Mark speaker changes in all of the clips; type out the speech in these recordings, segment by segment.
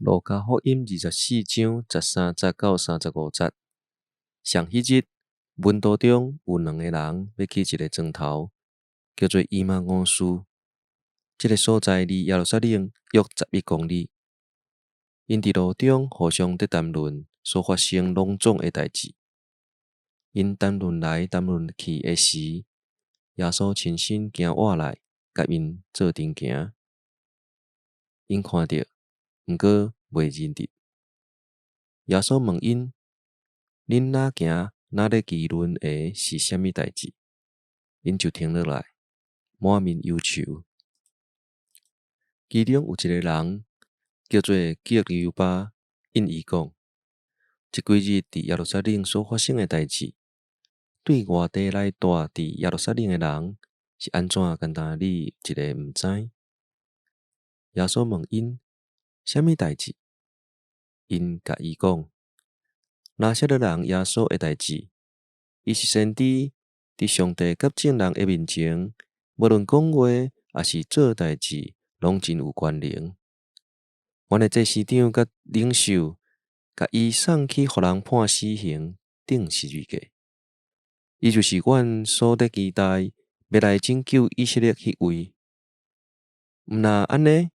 Speaker 1: 路加福音24章13節到35節。上彼日，門徒中有兩个人欲去一个庄頭，叫做以馬忤斯。這个所在離耶路撒冷約11公里。𪜶佇路中互相佇談論所發生攏總的代誌。𪜶談論來談論去的時，耶穌親身行活來，佮𪜶做陣行。𪜶看著，毋過袂認得。耶穌問𪜶：恁若行，若咧議論的是啥物代誌？𪜶就停落來，滿面憂愁。其中有一个人叫做革流巴，應伊講：這幾日佇耶路撒冷所發生的代誌，對外地來蹛佇耶路撒冷的人是按怎？敢若你一个毋知？耶穌問𪜶：啥物代誌？𪜶共伊講：拿撒勒人耶穌的代誌。伊是先知，佇上帝佮眾人的面前，無論講話抑是做代誌，攏真有權能。阮的祭司長佮領袖，共伊送去予人判死刑，釘十字架。伊就是阮所咧期待，欲來拯救以色列彼位。毋若按呢，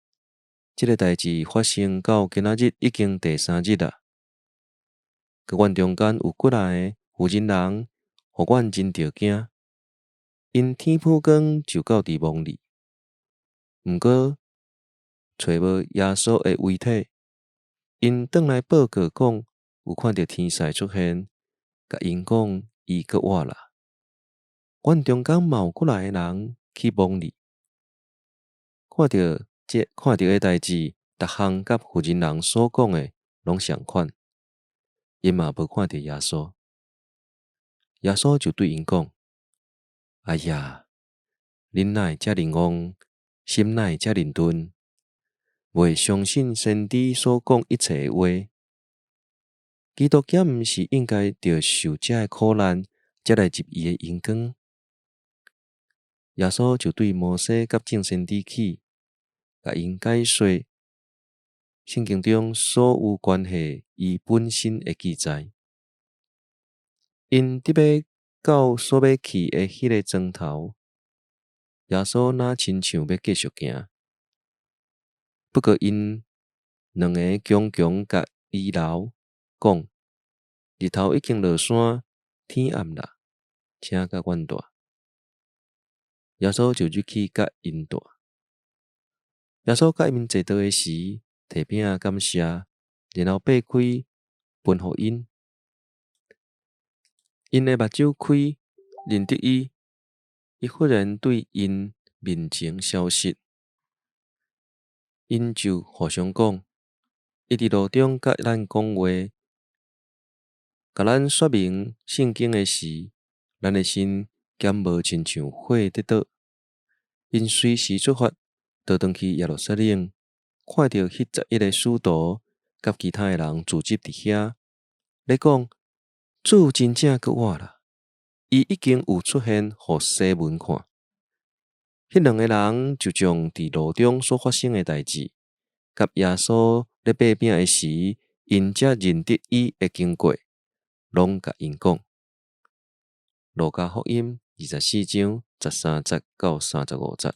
Speaker 1: 這个代誌發生到今仔日已經第三日啦。閣阮中間有幾若个婦人人，予阮真著驚。𪜶天晡光就到佇墓裡，毋過揣無耶穌的遺體。𪜶轉來報告講，有看著天使出現，共𪜶講伊閣活啦。阮中間嘛有幾若个人去墓裡，看著的代誌，逐項佮婦人人所講的攏相款。𪜶嘛無看著耶穌。耶穌就對𪜶講：哎呀，恁哪會遮爾戇，心哪會遮爾鈍，袂相信先知所講一切的話。基督敢毋是應該著受這个苦難，才來入伊的榮光？耶穌就對摩西佮眾先知起，共𪜶解說聖經中所有關係伊本身的記載。𪜶佇欲到所欲去的彼个莊頭，耶穌若親像欲繼續行，不過𪜶兩个強強共伊留，講：日頭已經落山，天暗啦，請佮阮蹛。耶穌就入去佮𪜶蹛。耶穌佮𪜶坐桌的時，提餅感謝，然後擘開分予𪜶。𪜶的目睭開，認得伊，伊忽然對𪜶面前消失。𪜶就互相講：伊佇路中佮咱講話，共咱說明聖經的時，咱的心敢無親像火佇著？𪜶隨時出發，倒轉去耶路撒冷，看著彼11个使徒佮其他的人聚集佇遐，咧講：主真正閣活啦！伊已經有出現予西門看。彼兩个人就將佇路中所發生的代誌，佮耶穌咧擘餅的時，𪜶才認得伊的經過，攏共𪜶講。路加福音24章13節到35節。